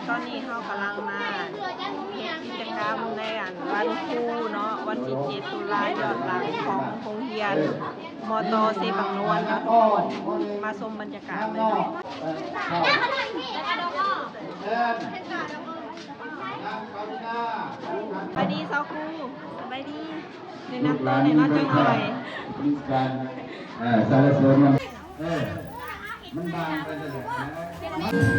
ຕອນນີ້ເຮົາກຳລັງມາເຮັດກິດຈະກຳໃນອັນວັນຄູເນາະ ວັນທີເຈັດຕຸລາ ຍ້ອນຫຼັງຂອງໂຮງຮຽນ ມຕ ເຊບັ້ງນວນເນາະ ມາຊົມບັນຍາກາດເລີຍເນາະ. ສະບາຍດີຊາວຄູ. ສະບາຍດີ. ແນະນຳຕົວແດ່ເນາະຈັກໜ່ອຍ. ເອີ ມັນບາງໄປຊັ້ນແຫຼະ.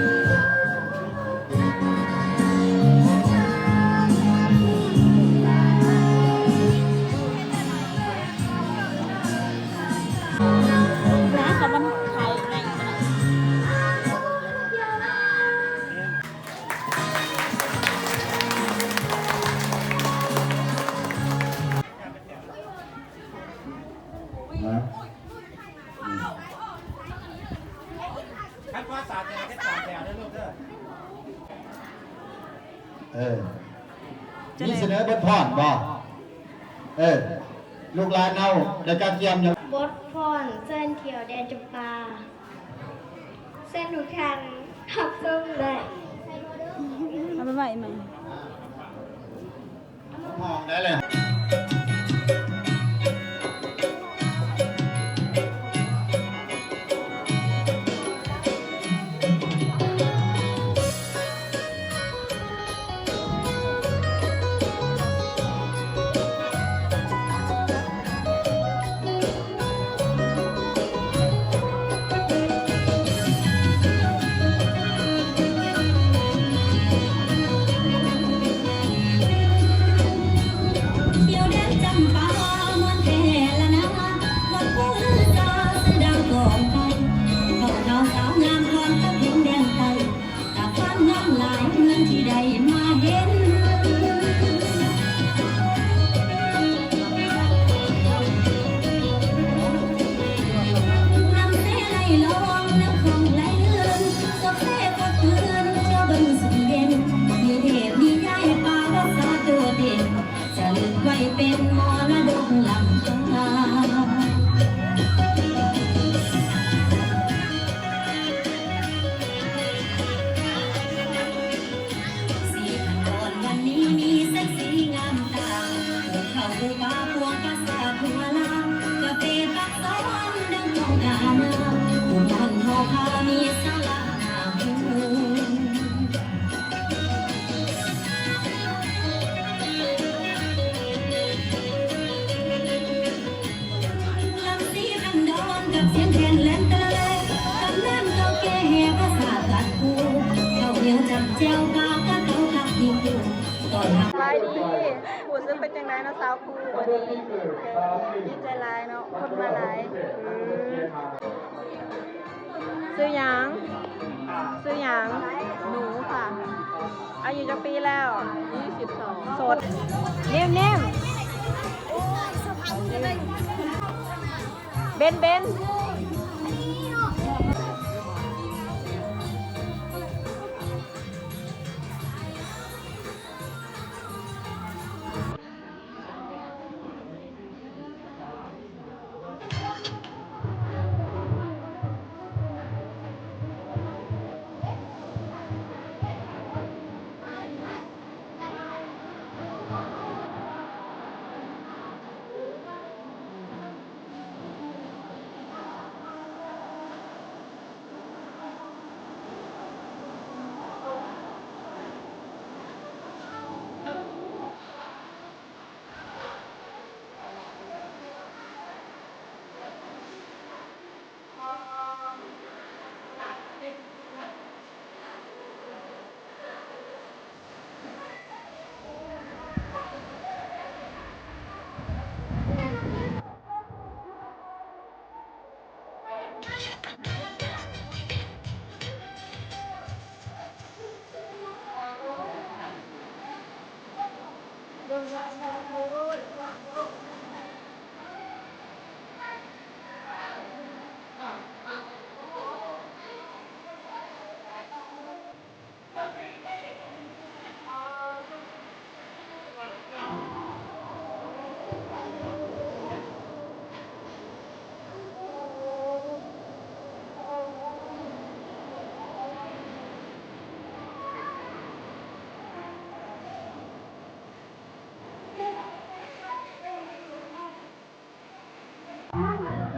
ຄັນວ່າສາມແຖວເຮັດສາມແຖວເດີລູກເດີ. ເອີ ມີສະເໜີບົດຟ້ອນບໍ່? ເອີ ລູກຫຼານເຮົາໄດ້ກະກຽມຫຍັງ? ບົດຟ້ອນເຊີນທ່ຽວແດນຈຳປາ ເຊີນທຸກທ່ານຮັບຊົມໄດ້. ເອົາໄປໄວ້ໃໝ່. ຫ້ອງໄດ້ເລີຍ. ສະບາຍດີ ຮູ້ສຶກເປັນຈັ່ງໃດເນາະ ຊາວຄູ ມື້ນີ້? ດີໃຈຫຼາຍເນາະ ຄົນມາຫຼາຍ. ອືມ ຊື່ຫຍັງ? ຊື່ຫຍັງ? ໜູຄ່ະ. ອາຍຸຈັກປີແລ້ວ? ຍີ່ສິບສອງ. ໂສດ. ເນມ ເນມ ເບນ ເບນ.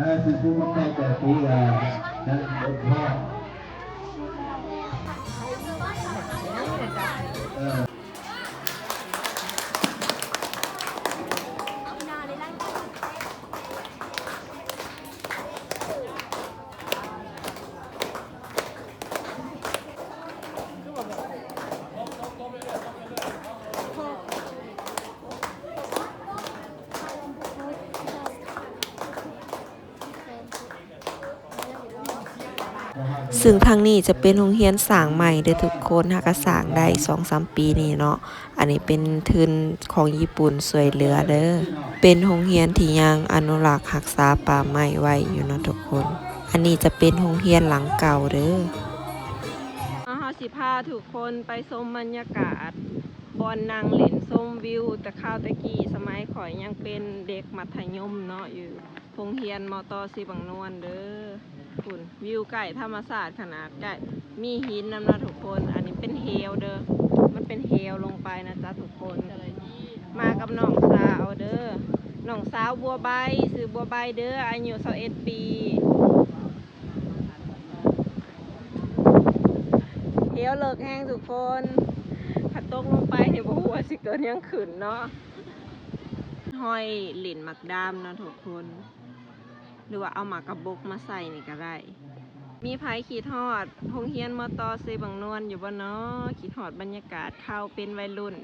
ເອີ ຊິຊື້ມາໃສ່ແບບນີ້ລະ ນະ ເອີ. ຊຶ່ງທາງນີ້ຈະເປັນໂຮງຮຽນສ້າງໃໝ່ເດີ້ທຸກຄົນ, ຫາກະສ້າງໄດ້ສອງສາມປີນີ້ເນາະ. ອັນນີ້ເປັນທຶນຂອງຍີ່ປຸ່ນຊ່ວຍເຫຼືອເດີ້. ເປັນໂຮງຮຽນທີ່ຍັງອະນຸລັກຮັກສາປ່າໄມ້ໄວ້ຢູ່ເນາະທຸກຄົນ. ອັນນີ້ຈະເປັນໂຮງຮຽນຫຼັງເກົ່າເດີ້. ເຮົາຊິພາທຸກຄົນໄປຊົມບັນຍາກາດບ່ອນນັ່ງຫຼິ້ນຊົມວິວ ແຕ່ຄາວແຕ່ກີ້ ສະໄໝຂ້ອຍຍັງເປັນເດັກມັດທະຍົມເນາະ ຢູ່ ໂຮງຮຽນ ມ.ຕ ເຊບັ້ງນວນເດີ້. ພຸ້ນ ວິວໃກ້ທຳມະຊາດຂະໜາດ, ໃກ້ມີຫີນນຳເນາະທຸກຄົນ. ອັນນີ້ເປັນເຫວເດີ້, ມັນເປັນເຫວລົງໄປນະຈ໊ະທຸກຄົນ. ມາກັບນ້ອງສາວເດີ້, ນ້ອງສາວບົວໃບ, ຊື່ບົວໃບເດີ້, ອາຍຸຊາວເອັດປີ. ເຫວເລິກແຮງທຸກຄົນ, ຄັນຕົກລົງໄປນີ້ບໍ່ຮູ້ວ່າຊິເກີດຫຍັງຂຶ້ນເນາະ. ຫ້ອຍຫຼິ້ນໝາກດາມເນາະທຸກຄົນ ຫຼືວ່າເອົາໝາກກະບົກມາໃສ່ນີ້ກະໄດ້. ມີໃຜຄິດຮອດໂຮງຮຽນ ມ.ຕ ເຊບັ້ງນວນ ຢູ່ບໍ່ເນາະ? ຄິດຮອດບັນຍາກາດຄາວເປັນໄວລຸ້ນ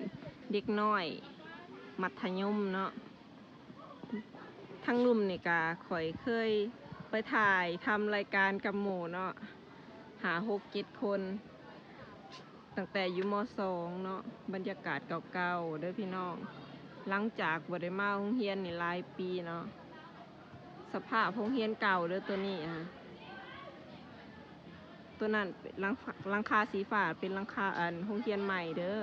ເດັກນ້ອຍມັດທະຍົມເນາະ. ທາງລຸ່ມນີ້ກະຂ້ອຍເຄີຍໄປຖ່າຍທຳລາຍການກັບໝູ່ເນາະ ຫ້າ ຫົກ ເຈັດຄົນ. ຕັ້ງແຕ່ຢູ່ ມ.ສອງ ເນາະ, ບັນຍາກາດເກົ່າໆເດີ້ພີ່ນ້ອງ. ຫຼັງຈາກບໍ່ໄດ້ມາໂຮງຮຽນນີ້ຫຼາຍປີເນາະ, ສະພາບໂຮງຮຽນເກົ່າເດີ້ໂຕນີ້. ອາ ໂຕນັ້ນຫຼັງ ຫຼັງຄາສີຟ້າເປັນຫຼັງຄາ ອັນ ໂຮງຮຽນໃໝ່ເດີ້.